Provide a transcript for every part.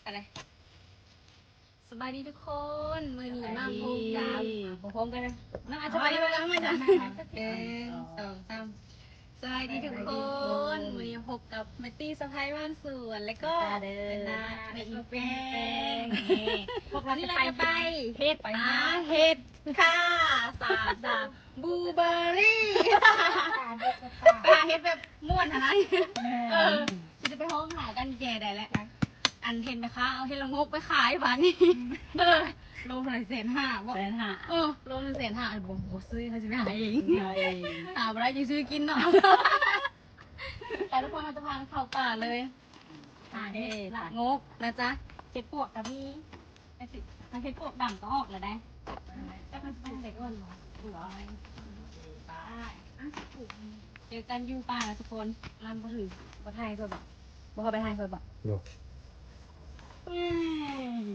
ໄປເລີຍ. ສະບາຍດີທຸກຄົນ ມື້ນີ້ມາພົບກັບ ບໍ່ພ້ອມກັນນະ ມາ ສະບາຍດີ ໜຶ່ງ ສອງ ສາມ ສະບາຍດີທຸກຄົນ ມື້ນີ້ພົບກັບແມ່ຕີສະໃພ້ບ້ານສວນ ແລ້ວກໍ ເດີ ແມ່ນາ ແມ່ອີແປ້ງ ພວກເຮົາຈະໄປເຮັດ ໄປຫາເຫັດຄ່າ ສາມ ສາມ ບລູເບີຣີ ໄປຫາເຫັດແບບ ມ່ວນຫັ້ນນະ ເອີ ຊິໄປຮ້ອງຫາກັນແກ່ໃດແຫຼະ ອັນເຫັນແມ່ຄ້າເອົາເຫັດລະໂງກໄປຂາຍບາດນີ້ ເອີ ໂລເທົ່າໃດ ແສນຫ້າບໍ່ ແສນຫ້າ ເອີ ໂລໜຶ່ງແສນຫ້າ ບໍ່ ບໍ່ຊື້ ເຮົາຊິໄປຫາເອງ ຫາເອງ ຫາບໍ່ໄດ້ ຊິຊື້ກິນເນາະ ແຕ່ທຸກຄົນ ເຮົາຈະພາເຂົ້າປ່າເລີຍ ຫາເຫັດລະໂງກນະຈ໊ະ ເຫັດປວກກໍມີ ເຫັດປວກດຳກໍອອກແລ້ວໃດ ຈັກມັນຊິໄດ້ເອີ້ນບໍ່ ເຈີກັນຢູ່ປ່ານະທຸກຄົນ ລຳບໍ່ຖື ບໍ່ຖ່າຍເພິ່ນບໍ່ ບໍ່ເຂົ້າໄປຖ່າຍເພິ່ນບໍ່ ໂດ ອືມ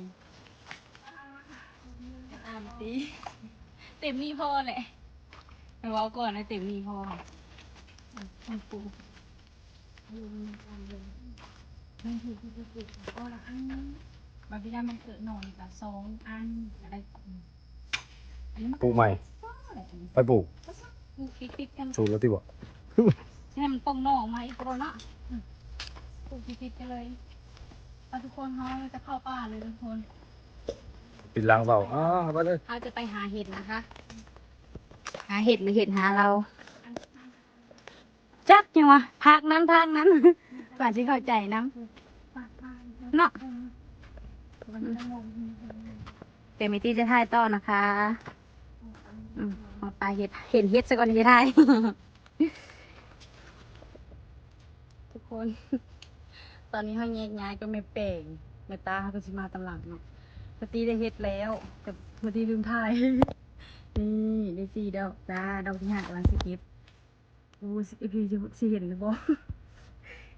ຕາມຕີ ເຕັມນີ້ພໍແຫຼະ ແມ່ນເວົ້າກ່ອນນະ ເຕັມນີ້ພໍ ມັນປູ ມັນຖືກທີ່ຈະປູກກໍລະອັນ ບາດເວລາມັນເກີດໜໍ່ນີ້ກໍສອງອັນກໍໄດ້ ອັນນີ້ມັນປູກໃໝ່ ພໍແຫຼະ ໄປປູກ ປູກຕິດໆກັນ ສູນແລ້ວຕິບໍ່ ໃຫ້ມັນປ່ອງໜໍ່ອອກມາອີກໂລດເນາະ ປູກຕິດໆກັນເລີຍ ເອົາ ທຸກຄົນ ເຮົາຈະເຂົ້າປ່າເລີຍທຸກຄົນ ປິດຫຼັງເວົ້າ ອ່າ ໄປເລີຍ ເຮົາຈະໄປຫາເຫັດນະຄະ ຫາເຫັດ ຫຼືເຫັດຫາເຮົາ ຈັກຫຍັງວະ ພາກນັ້ນພາກນັ້ນ ກວ່າຊິເຂົ້າໃຈນຳເນາະ ດຽວແມ່ຕີຈະຖ່າຍຕໍ່ນະຄະ ອືມ ເອົາໄປເຫັດ ເຫັນເຫັດຊະກ່ອນ ຊິຖ່າຍ ທຸກຄົນ ຕອນນີ້ເຮົາແຍກຍ້າຍກັບແມ່ແປງ ແມ່ຕາເຮົາກໍຊິມາຕາມຫຼັງເນາະ ແມ່ຕີໄດ້ເຫັດແລ້ວ ແຕ່ແມ່ຕີລືມຖ່າຍ ນີ້ ໄດ້ສີ່ດອກຈ້າ ດອກທີຫ້າກຳລັງຊິເກັບ ໂອ້ ຊິ ເອັຟຊີ ຊິ ຊິເຫັນຫຼືບໍ່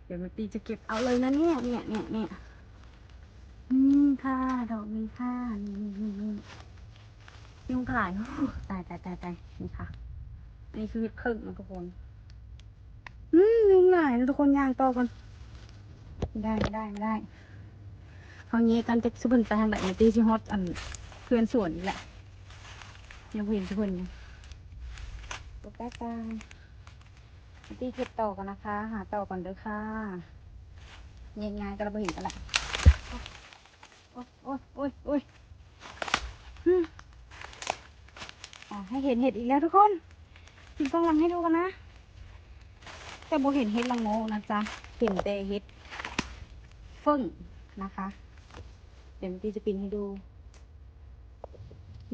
ດຽວແມ່ຕີຈະເກັບເອົາເລີຍນະເນຍ ເນຍ ເນຍ ເນຍ ນີ້ຄ່ະ ດອກນີ້ຄ່ະ ນີ້ ນີ້ ນີ້ ຍຸງຫຼາຍ ຕາຍ ຕາຍ ຕາຍ ຕາຍ ນີ້ຄ່ະ ອັນນີ້ຄືເຫັດເຜິ້ງນະທຸກຄົນ ອືມ ຍຸງຫຼາຍນະທຸກຄົນ ຍ່າງຕໍ່ກ່ອນ ບໍ່ໄດ້ ບໍ່ໄດ້ ບໍ່ໄດ້ ເຮົາແຍກກັນ ຈັກຊຸເພິ່ນໄປທາງໃດ ແມ່ຕີຊິຮອດອັນເຮືອນສວນນີ້ແຫຼະ ຍັງບໍ່ເຫັນຊຸເພິ່ນຢູ່ ບໍ່ກ້າຕາຍ ແມ່ຕີເກັບຕໍ່ກ່ອນນະຄະ ຫາຕໍ່ກ່ອນເດີຄ່ະ ແຍກຍ້າຍກັນແລ້ວ ບໍ່ເຫັນກັນລະ ໂອ້ຍ ໂອ້ຍ ໂອ້ຍ ໂອ້ຍ ອ່າ ໃຫ້ເຫັນເຫັດອີກແລ້ວທຸກຄົນ ປິດກ້ອງຫຼັງໃຫ້ດູກ່ອນນະ ແຕ່ບໍ່ເຫັນເຫັດລະໂງກນະຈ໊ະ ເຫັນແຕ່ເຫັດເຜິ້ງນະຄະ ດຽວແມ່ຕີຈະປິ່ນໃຫ້ດູ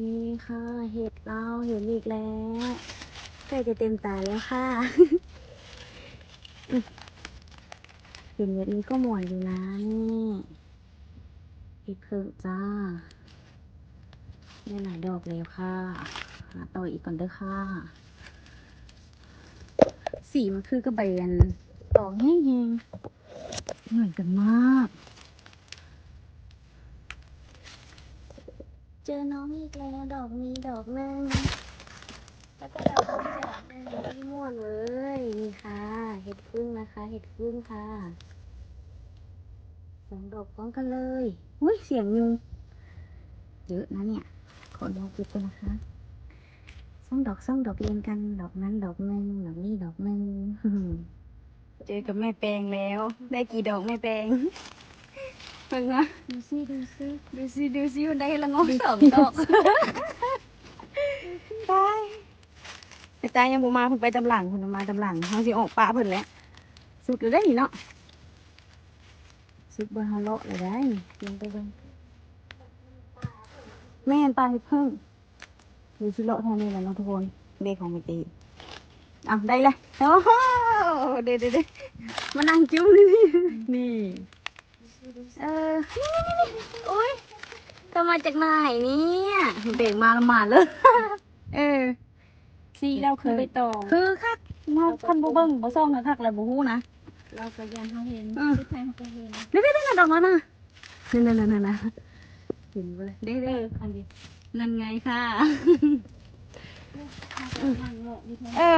ນີ້ຄ່ະ ເຫັດລາວເຫັນອີກແລ້ວ ໃກ້ຈະເຕັມຕາແລ້ວຄ່ະ ເຫັນແບບນີ້ກໍມ່ວນຢູ່ນະ ນີ້ ເຫັດເຜິ້ງຈ້າ ໄດ້ຫຼາຍດອກແລ້ວຄ່ະ ຫາຕໍ່ອີກກ່ອນເດີຄ່ະ ສີມັນຄືກັບໃບອັນຕອງແຮງໆ ເໝືອນກັນມາກ ເຈີນ້ອງອີກແລ້ວ ດອກນີ້ດອກໜຶ່ງ ແລ້ວກໍດອກນີ້ດອກໜຶ່ງ ທີ່ມ່ວນເວີຍ ນີ້ຄ່ະ ເຫັດເຜິ້ງນະຄະ ເຫັດເຜິ້ງຄ່ະ ສອງດອກພ້ອມກັນເລີຍ ອຸ້ຍ ສຽງຍຸງເຍອະນະເນຍ ຂໍລອງເກັບກ່ອນນະຄະ ສອງດອກ ສອງດອກລຽນກັນ ດອກນັ້ນດອກໜຶ່ງ ດອກນີ້ດອກໜຶ່ງ ເຈີກັບແມ່ແປງແລ້ວ ໄດ້ກີ່ດອກແມ່ແປງ ເບິ່ງນະ ດູຊິ ດູຊິ ດູຊິ ດູຊິ ມັນໄດ້ລະໂງກສອງດອກ ຕາຍ ແມ່ຕາຍັງບໍ່ມາ ເພິ່ນໄປຕາມຫຼັງ ເພິ່ນມາຕາມຫຼັງ ເຮົາຊິອອກປະເພິ່ນແຫຼະ ສຸດແລ້ວເດ້ນີ້ເນາະ ສຸດບ່ອນເຮົາເລາະແລ້ວໄດ໋ ລົງໄປເບິ່ງ ແມ່ນ ປ່າເຫັດເຜິ້ງ ເຮົາຊິເລາະທາງນີ້ແຫຼະເນາະທຸກຄົນ ເດ ຂອງແມ່ຕີ ເອົາ ໄດ້ແລ້ວ ໂອ້ໂຫ ເດ ເດ ເດ ມານັ່ງຈຸ້ມນີ້ ນີ້ ເອີ ໂອ້ຍ ເຈົ້າມາຈາກໃນນີ້ ເບກມາລະມາເລີຍ ເອີ ສີລາວຄືໃບຕອງ ຄືຄັກ ເຮົາຄັນບໍ່ເບິ່ງບໍ່ສ່ອງຄັກໆ ລະບໍ່ຮູ້ນະ ລາວກໍຢ້ານເຮົາເຫັນ ອື ສຸດທ້າຍເຮົາກໍເຫັນ ເດ ເດ ເດ ດອກນັ້ນນະ ນັ້ນໆໆໆ ເຫັນບໍ່ລະ ເດ້ໆ ເອີ ອັນນີ້ ນັ້ນໄງຄ່ະ ເອີ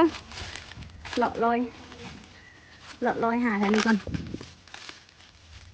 ເລາະລອຍ ເລາະລອຍຫາທາງນີ້ກ່ອນ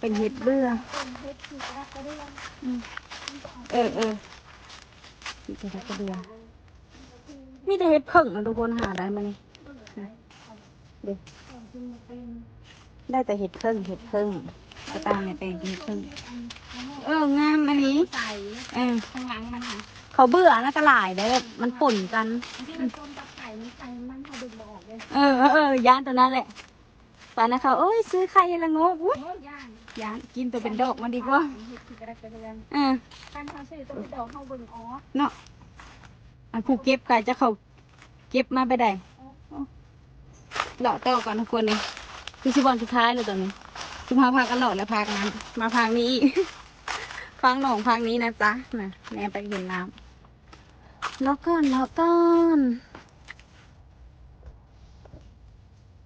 ເປັນເຫັດເບື່ອ ເຮັດຂີ້ກະດັກກະເດືອນ ອືມ ເອີໆ ຂີ້ກະດັກກະເດືອນ ມີແຕ່ເຫັດເຜິ້ງນະທຸກຄົນ ຫາໄດ້ມື້ນີ້ ເດ້ ໄດ້ແຕ່ເຫັດເຜິ້ງ ເຫັດເຜິ້ງ ກະຕ່າງແມ່ແປງກິນເຜິ້ງ ເອີ ງາມອັນນີ້ ໃສ ເອີ ຂ້າງຫຼັງມັນຫະ ເຂົາເບື່ອນະກະຫຼາຍເດ້ ມັນປົນກັນ ມັນຊິໄປປົນກັບໄຂ່ ມັນໄຂ່ມັນ ເຮົາດຶງບໍ່ອອກເດ້ ເອີ ເອີ ຢ້ານຕົວນັ້ນແຫຼະ ປານນະເຂົາ ໂອ້ຍ ຊື້ໄຂ່ເຫັດລະໂງກ ອຸ້ຍ ໂອ້ຍ ຢ້ານ ຢ້ານ ກິນຕົວເປັນດອກມັນດີກວ່າ ເຮັດຄືກະໄດ້ກະເດືອນ ເອີ ຄັນເຮົາຊື້ຕົວເປັນດອກເຮົາເບິ່ງອອກເນາະ ອັນຜູ້ເກັບກະຈະເຂົາ ເກັບມາໄປໃດ ເລາະຕໍ່ກ່ອນທຸກຄົນ ນີ້ຄືຊິບ່ອນສຸດທ້າຍແລ້ວຕອນນີ້ ຊຸມເຮົາພາກັນເລາະແລ້ວພາກັນມາພາກນີ້ອີກ ຟາກໜອງພາກນີ້ນະຈ໊ະ ນະ ແນມໄປເຫັນນ້ຳ ເລາະກ່ອນ ເລາະກ່ອນ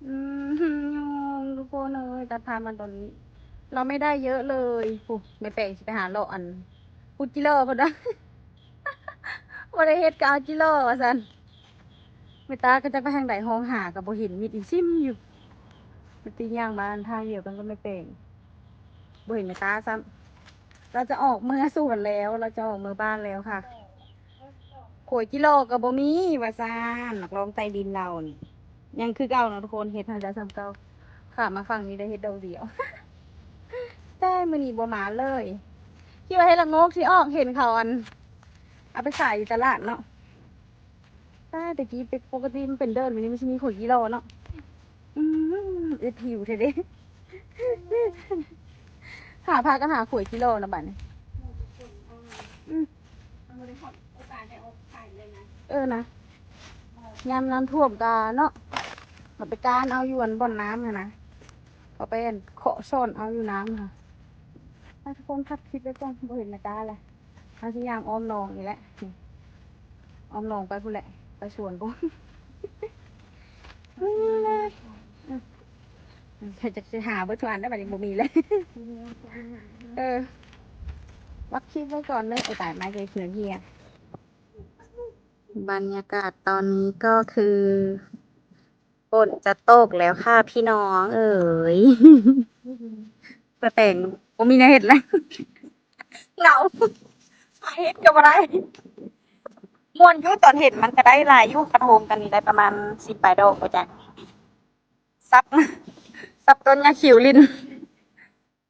ອືມ ຍຸງທຸກຄົນເອີຍ ຕັດພາບມາຕອນນີ້ ເລາະໄມ່ໄດ້ເຍອະເລີຍ ພຸ້ນ ແມ່ແປງຊິໄປຫາເລາະອັນ ຂຸດຈິລໍ່ເພິ່ນວ່າ ບໍ່ໄດ້ເຮັດກໍເອົາຈິລໍ່ວ່າຊັ້ນ ແມ່ຕາກໍຈັກໄປທາງໃດ ຮ້ອງຫາກໍບໍ່ເຫັນ ມິດອີ່ຊິມຢູ່ ແມ່ຕິຍ່າງມາທາງດຽວກັນກັບແມ່ແປງ ບໍ່ເຫັນແມ່ຕາຊ້ຳ ລາວຈະອອກເມືອສວນແລ້ວ ລາວຈະອອກເມືອບ້ານແລ້ວຄ່ະ ຂວາຍຈິລໍ່ກໍບໍ່ມີວ່າຊັ້ນ ນັກຮ້ອງໃຕ້ດິນລາວນີ້ ຍັງຄືເກົ່າເນາະທຸກຄົນ ເຮັດໃຫ້ໄດ້ສ່ຳເກົ່າ ຂ້າມມາຝັ່ງນີ້ໄດ້ເຫັດດອກດຽວ ແຕ່ມື້ນີ້ບໍ່ມາເລີຍ ຄິດວ່າເຫັດລະໂງກຊິອອກ ເຫັນເຂົາອັນ ເອົາໄປຂາຍຢູ່ຕະຫຼາດເນາະ ແຕ່ແຕ່ກີ້ເປັກ ປົກກະຕິມັນເປັນເດີ່ນແບບນີ້ ມັນຊິມີຂວາຍຈິລໍ່ເນາະ ອືມ ອຶດຫິວແທ້ເດ້ ຫາພາກັນຫາຂວາຍຈິລໍ່ນະບັດນີ້ ອືມ ເອີນະ ຍາມນ້ຳຖ້ວມກະເນາະ ເຂົາໄປການເອົາຢູ່ອັນບ່ອນນ້ຳຫັ້ນນະ ເຂົາໄປອັນເຄາະຊ້ອນເອົາຢູ່ນ້ຳຫັ້ນ ໃຫ້ທຸກຄົນຄັດຄລິບໄວ້ກ່ອນ ບໍ່ເຫັນໜ້າຕາແລ້ວ ເຮົາຊິຍ່າງອ້ອມໜອງນີ້ແຫຼະ ອ້ອມໜອງໄປພຸ້ນແຫຼະ ໄປສວນພຸ້ນ ເອີ ຈັກຊິຫາເບິດທຸກອັນໄດ້ບັດນີ້ ບໍ່ມີເລີຍ ເອີ ປັກຄລິບໄວ້ກ່ອນເດີ ໂອ້ຕາຍ ໄມ້ກໍເຂືອເຫ່ຍ ບັນຍາກາດຕອນນີ້ກໍຄື ຝົນຈະຕົກແລ້ວຄ່ະພີ່ນ້ອງເອີຍ ປາແຕງບໍ່ມີແນວເຮັດແລ້ວ ເຫງົາ ຫາເຮັດກໍບໍ່ໄດ້ ມ່ວນຢູ່ຕອນເຮັດ ມັນກໍໄດ້ຫຼາຍຢູ່ ກະທົງກັນນີ້ໄດ້ປະມານສິບປາຍດອກວ່າຈັ່ງ ສັບ ສັບຕົ້ນຍາຂິວຫຼິ້ນ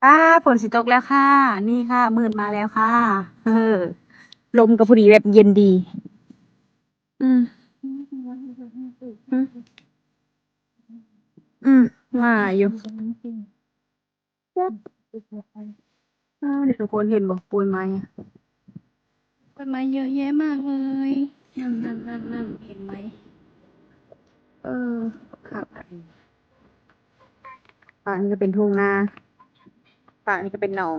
ອ້າ ຝົນຊິຕົກແລ້ວຄ່ະ ນີ້ຄ່ະ ມືດມາແລ້ວຄ່ະ ເອີ ລົມກໍພໍດີແບບເຢັນດີ ອືມ ອືມ ອືມ ວ່າຢູ່ ອ້າ ນີ້ທຸກຄົນເຫັນບໍ່ ໂປຍໄມ້ ຕົ້ນໄມ້ເຍອະແຍະມາກເລີຍ ນັ້ນໆໆໆ ເຫັນໄໝ? ເອີ ຄັກ ຟາກນີ້ກໍເປັນທົ່ງນາ ຟາກນີ້ກໍເປັນໜອງ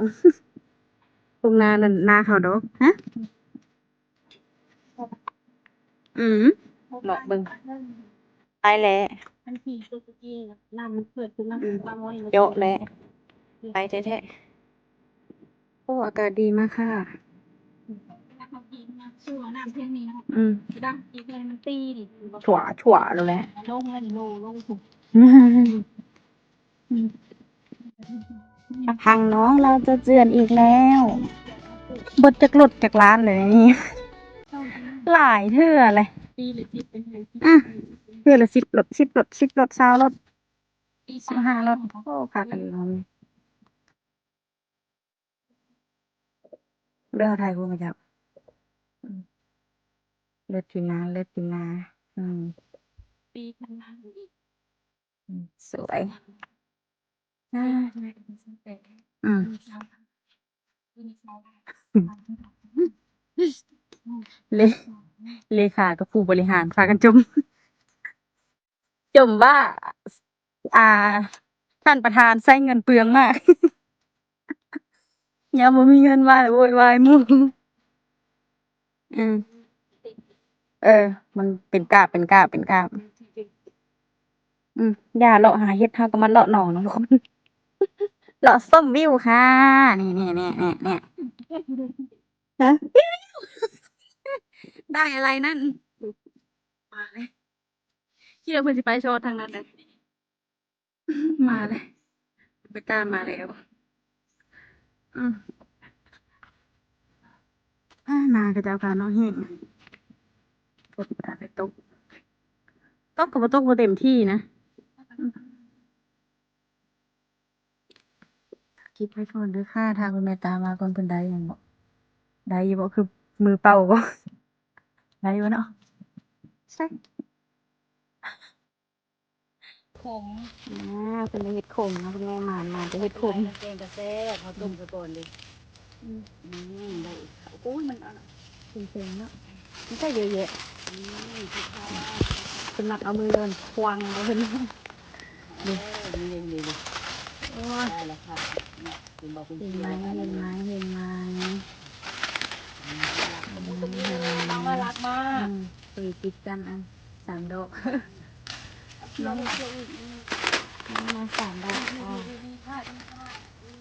ທົ່ງນານັ້ນນາເຂົາດອກ ຮະ? ອືມ ເລາະເບິ່ງ ໄປແຫຼະ ອືມ ເຈາະແຫຼະ ໄປແທ້ໆ ໂອ້ ອາກາດດີມາກຄ່ະ ອືມ ຊົ່ວໆ ໂລດແຫຼະ ທາງນ້ອງລາວຈະເຈື່ອນອີກແລ້ວ ເບິດຈັກລົດຈັກລ້ານເລີຍນີ້ ຫຼາຍເທື່ອແຫຼະ ປີລະສິບເປັນຫຍັງ ອາ ເທື່ອລະສິບໂລດ ສິບໂລດ ສິບໂລດ ຊາວໂລດ ສິບຫ້າໂລດ ໂອ້ ພາກັນເອົາ ເບິ່ງເຮົາຖ່າຍຮູບໃຫ້ເຈົ້າ ອືມ ເລີດຢູ່ນາ ເລີດຢູ່ນາ ອືມ ປີກັນນາອີກ ອືມ ສວຍ ອືມ ເລ ເລຂາກັບຜູ້ບໍລິຫານພາກັນຈົ່ມ ຈົ່ມວ່າ ອ່າ ທ່ານປະທານໃຊ້ເງິນເປືອງມາກ ຍາມບໍ່ມີເງິນມາໂວຍວາຍໝູ່ ອືມ ເອີ ມັນເປັນກາບ ເປັນກາບ ເປັນກາບ ອືມ ຢ່າເລາະຫາເຫັດ ເຮົາກໍມາເລາະໜອງນຳທຸກຄົນ ເລາະຊົມວິວຄ່ະ ນີ້ໆໆໆ ຮະ ໄດ້ອະໄລນັ້ນ ມາແລ້ວ ຄິດວ່າເພິ່ນຊິໄປຊອດທາງນັ້ນແຫຼະ ມາແລ້ວ ໄປຕາມມາແລ້ວ ອືມ ອາ ໜ້າເຂົາເຈົ້າກະເນາະ ແຫ້ງ ຝົນກະໄປຕົກ ຕົກກະບໍ່ຕົກບໍ່ເຕັມທີ່ນະ ເກັບໄວ້ກ່ອນເດີຄ່ະ ຖ້າເພິ່ນແມ່ນຕາມມາກ່ອນ ເພິ່ນໄດ້ຫຍັງບໍ່ ໄດ້ຢູ່ບໍ່ ຄືມືເປົ່າບໍ່ ໄດ້ຢູ່ເນາະ ໃສ່ ຂົມ ອາ ເພິ່ນໄດ້ເຫັດຂົມເນາະ ເພິ່ນແມ່ມາ ມາຈະເຫັດຂົມ ແກງກະແຊບ ເຮົາຕົ້ມຊະກ່ອນເດ້ ອືມ ອືມ ໄດ້ ໂອ້ຍ ມັນ ເປັນເປັນເນາະ ມັນໃສ່ເຍອະແຍະ ອືມ ເພິ່ນມັກເອົາມືເດີນຂວ້າງເພິ່ນ ເອີ ນີ້ໆໆ ໂອ້ຍ ໄດ້ແລ້ວຄ່ະ ເຫັນບໍ່ ເຫັນໄໝ ເຫັນໄໝ ເຫັນໄໝ ອືມ ນາງວ່າລັກມາກ ອືມ ເອີ ຕິດກັນ ອັນ ສາມດອກ ນ້ອງ ນ້ອງມາສາມດອກ ອືມ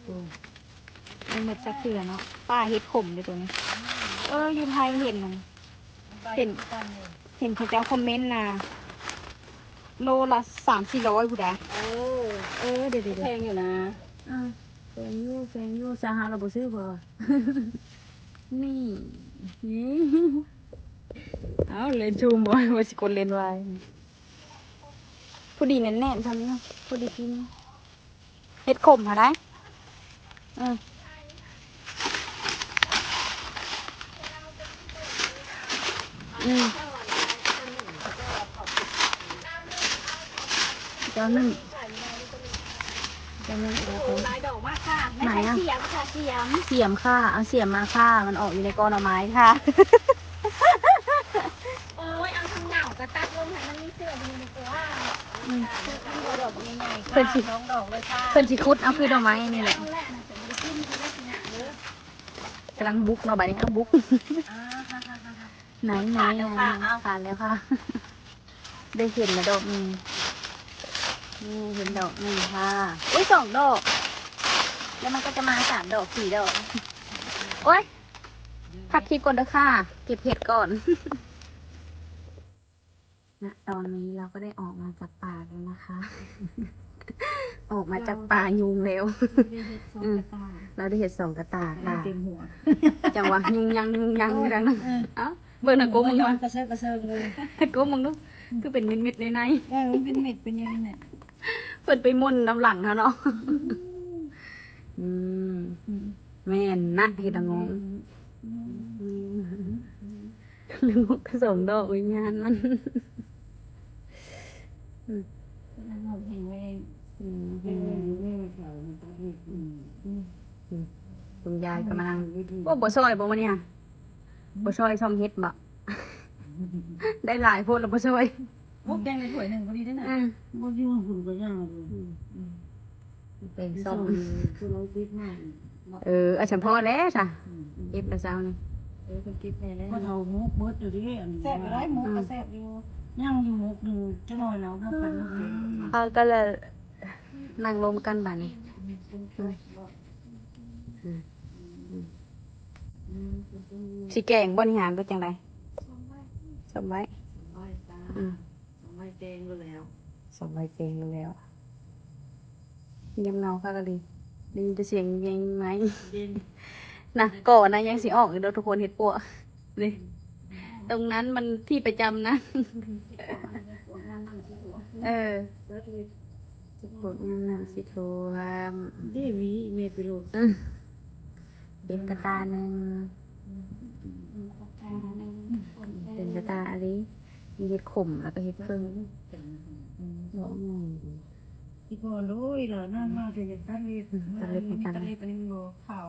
ໂອ້ ຍັງບໍ່ຈັກເທື່ອເນາະ ປ່າເຫັດຂົມເດ້ໂຕນີ້ ເອີ ຢູ່ໄທເຫັນ ເຫັນ ເຫັນເຂົາເຈົ້າຄອມເມັນນະ ໂລລະສາມສີ່ຮ້ອຍພຸ້ນດາ ເອີ ເອີ ເດໆໆ ແພງຢູ່ນະ ເອີ ແພງຢູ່ ແພງຢູ່ ຊາວຫ້າລະບໍ່ຊື້ບໍ່ ນີ້ ເອົາ ເລນຊູມບໍ່ ວ່າຊິກົດເລນວາຍ ພໍດີແໜ້ນໆ ຊ່ຳນີ້ ພໍດີກິນ ເຫັດຂົມຫັ້ນໃດ ເອີ ອືມ ເຈົ້າໜຶ່ງ ເຈົ້າໜຶ່ງ ໂອ້ ຫຼາຍດອກມາກຄ່ະ ໄໝ ແມ່ນຫຍັງ ສຽມຄ່ະ ສຽມ ສຽມຄ່ະ ເອົາສຽມມາຄ່ະ ມັນອອກຢູ່ໃນກໍໜໍ່ໄມ້ຄ່ະ ໂອ້ຍ ເອົາທາງເຫງົາກະຕັດລົງໃຫ້ມັນມີເສື້ອຢູ່ນີ້ກວ່າ ອືມ ດອກໃຫຍ່ໆ ເພິ່ນຊິ ສອງດອກເລີຍຄ່ະ ເພິ່ນຊິຂຸດເອົາຄືໜໍ່ໄມ້ນີ້ແຫຼະ ກຳລັງບຸກເນາະ ບາດນີ້ເອົາບຸກ ອ່າ ໄໝໆ ຂາດແລ້ວຄ່ະ ເອົາ ຂາດແລ້ວຄ່ະ ໄດ້ເຫັນລະດອກໜຶ່ງ ນີ້ເຫັນດອກໜຶ່ງຄ່ະ ໂອ້ຍ ສອງດອກ ແລ້ວມັນກໍຈະມາສາມດອກ ສີ່ດອກ ໂອ້ຍ ພັກຄລິບກ່ອນເດີຄ່ະ ເກັບເຫັດກ່ອນ ນະ ຕອນນີ້ເຮົາກໍໄດ້ອອກມາຈາກປ່າແລ້ວນະຄະ ອອກມາຈາກປ່າຍຸງແລ້ວ ໄດ້ເຫັດສອງກະຕ່າ ອືມ ລາວໄດ້ເຫັດສອງກະຕ່າຄ່ະ ເຕັມຫົວ ຈັ່ງວ່າຍຸງຍັງ ຍຸງຍັງຢູ່ທາງນັ້ນ ເອີ ເອົ້າ ເບິ່ງນະ ໂກມເບິ່ງ ກະເຊີກະເຊີງເລີຍ ໂກມເບິ່ງດູ ຄືເປັນເມັດໆໃນໆ ເອີ ມັນເປັນເມັດເປັນຫຍັງນີ້ແຫຼະ ເພິ່ນໄປໝົນນຳຫຼັງຫັ້ນເນາະ ອືມ ອືມ ອືມ ແມ່ນນະ ເຫັດລະໂງກ ອືມ ອືມ ລະໂງກກະສອງດອກວິນຍານມັນ ອືມ ລະໂງກແຮງແຮງ ອືມ ອືມ ອືມ ອືມ ຄຸນຍາຍກຳລັງ ໂອ້ ບໍ່ຊ່ອຍບໍ່ມື້ນີ້ຫະ ບໍ່ຊ່ອຍຊ່ອງເຫັດບໍ່ ໄດ້ຫຼາຍໂພດລະບໍ່ຊ່ອຍ ໝົກແກງໃນຖ້ວຍໜຶ່ງພໍດີເດ້ນະ ອືມ ບໍ່ຢູ່ພຸ້ນກໍຍັງ ອືມ ອືມ ແກງສົ້ມ ເອີ ອາ ສຳພໍແລ້ວຊະ ອືມ ເກັບແລ້ວເຊົ້ານີ້ ເອີ ເພິ່ນເກັບແນ່ແລ້ວ ເຂົາໝົກເບິດແລ້ວເດ້ ອັນນີ້ ແຊບຢູ່ໄດ໋ ໝົກກໍແຊບຢູ່ ຍັງຢູ່ໝົກໜຶ່ງ ຈັກໜ້ອຍແລ້ວເຮົາໄປໝົກເອງ ເຮົາກໍເລີຍ ນັ່ງລົມກັນບາດນີ້ ອືມ ອືມ ອືມ ຊິແກງບໍ່ນີ້ຫາ ຫຼືຈັ່ງໃດ? ສົ້ມໄວ້ ອືມ ສົ້ມໄວ້ແກງໂລດແລ້ວ ສົ້ມໄວ້ແກງໂລດແລ້ວ ງຽບເຫງົາຄັກອີ່ຫຼີ ໄດ້ຍິນແຕ່ສຽງແຍງໄມ້ ເຢັນ ນະ ກໍນະ ຍັງຊິອອກຢູ່ດອກທຸກຄົນ ເຫັດປົວ ນີ້ ตรงนั้นมันที่ประจำนะ เออ พวกนั้นน่ะสิท่วม เดวี แม่ไปโลด อืม เห็ดกะตาหนึ่ง เป็นกะตาอะลี มีเห็ดขมแล้วก็เห็ดเผิ่ง อีพ่อโลยล่ะ นั่นมาแต่เห็ดตัดเล็บ ตัดเล็บ มีตัดเล็บอันนี้บ่ เขา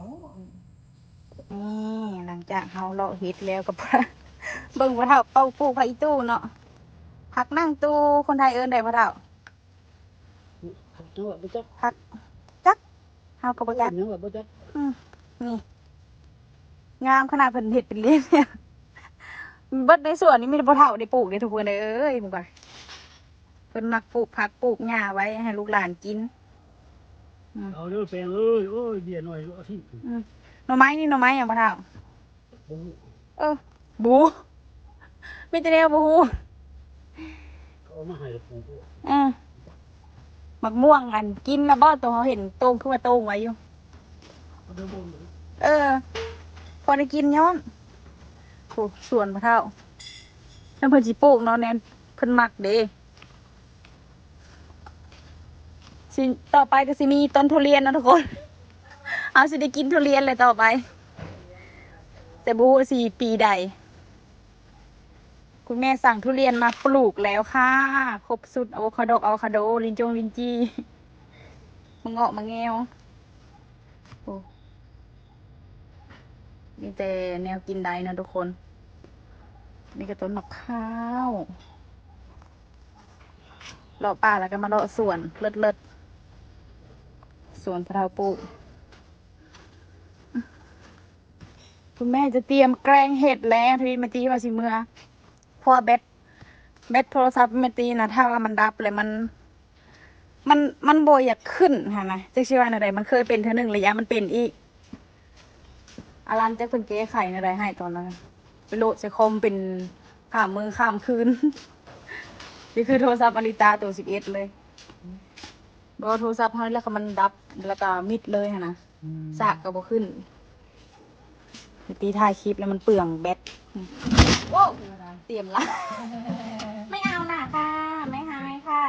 นี่ หลังจากเฮาเลาะเห็ดแล้วก็ เบิ่งพ่อเฒ่าเป่าปลูกผักอีตู้เนาะ ผักนั่งตู้ คนไทยเอิ้นได้พ่อเฒ่า ผักหยังวะ บ่จัก ผัก จัก เฮาก็บ่จัก เอิ้นหยังวะ บ่จัก อืม นี่ งามขนาดเพิ่นเฮ็ดเป็นเล่น เบิดในสวนนี่มีแต่พ่อเฒ่าได้ปลูกเด้ทุกคนเอ้ย เบิ่งก่อน เพิ่นมักปลูกผักปลูกหญ้าไว้ให้ลูกหลานกิน อืม เอาเด้อแปงเอ้ย โอ้ย เบี้ยน้อยเอาทิ้ง อืม หน่อไม้นี่หน่อไม้หยังพ่อเฒ่า บ่ฮู้ เออ บ่ฮู้ มีแต่แนวบ่ฮู้ เขาเอามาให้แล้วปลูก เออ หมากม่วงอันกินแล้วบ่ ตัวเฮาเห็นโต้งคือว่าโต้งไว้อยู่ เอาไปบ่ม เออ พอได้กินย้อน โอ้ สวนพ่อเฒ่า แล้วเพิ่นสิปลูกเนาะ แนวเพิ่นมักเด้ สิ ต่อไปก็สิมีต้นทุเรียนเนาะทุกคน เฮาสิได้กินทุเรียนเลยต่อไป แต่บ่ฮู้ว่าสิปีใด คุณแม่สั่งทุเรียนมาปลูกแล้วค่ะ ครบชุด อะโวคาโด อะโวคาโด ลิ้นจงลิ้นจี่ มะเงาะมะแงว โอ้ มีแต่แนวกินได้เนาะทุกคน นี่ก็ต้นมะพร้าว เลาะป่าแล้วก็มาเลาะสวน เลิศๆ สวนพ่อเฒ่าปลูก คุณแม่จะเตรียมแกงเห็ดแล้ว ทีนี้แม่ตี้ว่าสิเมือ เพราะว่าแบต แบตโทรศัพท์แม่ตี้นะ ถ้าว่ามันดับแล้วมัน มัน มันบ่อยากขึ้นหั้นนะ จักสิว่าแนวใด มันเคยเป็นเทื่อหนึ่งแล้วย้านมันเป็นอีก อารันจักเพิ่นแก้ไขแนวใดให้ตอนนั้น ไปโหลดใส่คอมเป็นข้ามมื้อข้ามคืน นี่คือโทรศัพท์อลิตาตัวสิบเอ็ดเลย บ่ โทรศัพท์เฮานี่แหละ คันมันดับแล้วก็มิดเลยหั้นนะ อืม สากก็บ่ขึ้น ไปตีถ่ายคลิปแล้วมันเปลืองแบต โอ้ เตรียมละ ไม่เอาน่ะค่ะ ไม่ให้ค่ะ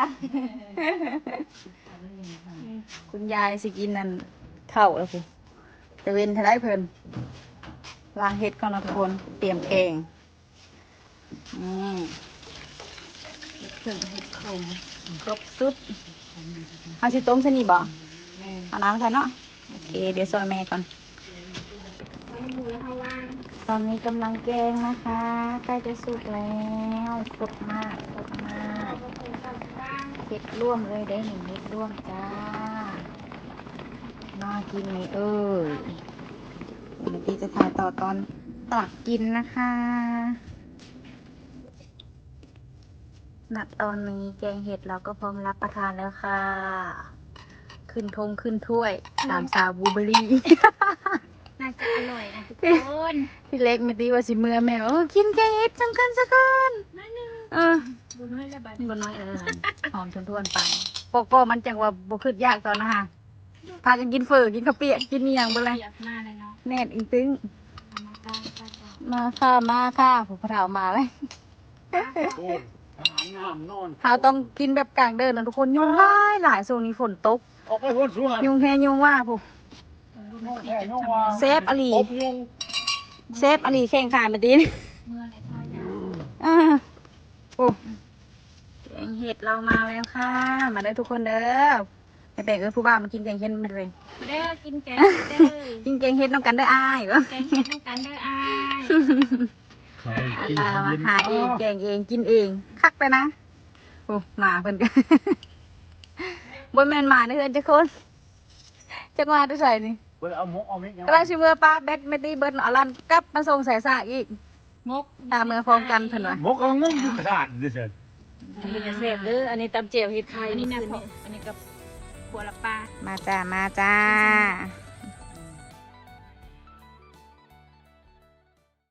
คุณยายสิกินนั่น ข้าวแล้วพุ้น ตะเวนเท่าใดเพิ่น ล้างเห็ดก่อนเนาะทุกคน เตรียมแกง อืม เห็ดเผิ่ง เห็ดขม ครบชุด เฮาสิต้มใส่นี่บ่ แม่น เอาน้ำใส่เนาะ โอเค เดี๋ยวซอยแม่ก่อน ตอนนี้กำลังแกงนะคะ ใกล้จะสุกแล้ว สดมาก สดมาก เห็ดร่วมเลยเด้นี่ เห็ดร่วมจ้า น่ากินไหมเอ่ย เดี๋ยวพี่จะถ่ายต่อตอนตักกินนะคะ ณ ตอนนี้แกงเห็ดเราก็พร้อมรับประทานแล้วค่ะ ขึ้นทงขึ้นถ้วย ตามสาวบลูเบอร์รี่ น่าจะอร่อยนะทุกคน ทีแรกแม่ตี้ว่าสิเมือ แม่ว่า เออ กินแกงเห็ดจั่งกันซะก่อน มาหนึ่ง เออ บ่น้อยแล้วบัด บ่น้อย เออ หอมทวนๆ ไป ปอกๆ มันจั่งว่าบ่คิดอยากตอนนั้นหา พากันกินเฝอ กินข้าวเปียก กินอีหยังเบิดเลย เปียกมาเลยเนาะ แน่นอิงตึง มาจ้า มาจ้า มาค่ะ มาค่ะ ผู้เฒ่ามาแล้ว โอ้ย อาหารงามนอน เฮาต้องกินแบบกลางเดินนะทุกคน ยุงหลายหลาย ช่วงนี้ฝนตก ออกไปโพนสวน ยุงแฮยุงว่าพุ้น แค่ยกว่า แซ่บอหลี อบยุง แซ่บอหลี แข้งขาแม่ตี้ อ่า โอ้ แกงเห็ดเรามาแล้วค่ะ มาเด้อทุกคนเด้อ แม่แปงเอิ้นผู้บ่าวมากินแกงเห็ดมาเลย มาเด้อ กินแกงเห็ดเด้อ กินแกงเห็ดนำกันเด้ออ้าย แกงเห็ดนำกันเด้ออ้าย เขากิน อ่า เย็น มาหาเอง แกงเอง กินเอง คักเลยนะ โอ้ หมาเพิ่นก็ บ่แม่นหมาในเฮือนจักคน จักมาแต่ไสนี่ เพิ่นเอาหมกเอาเม็ดหยัง กำลังสิเมือปะแบตแม่ตี้เบิด เอาลันกลับมาส่งสายสากอีก มก ถ้าเมือพร้อมกันเพิ่นว่า มกเอางงอยู่ขนาดนี้เด้อ อันนี้ก็แซ่บเด้อ อันนี้ตำแจ่วเห็ดไข่ อันนี้นะ อันนี้กับขั่วละปลา มาจ้า มาจ้า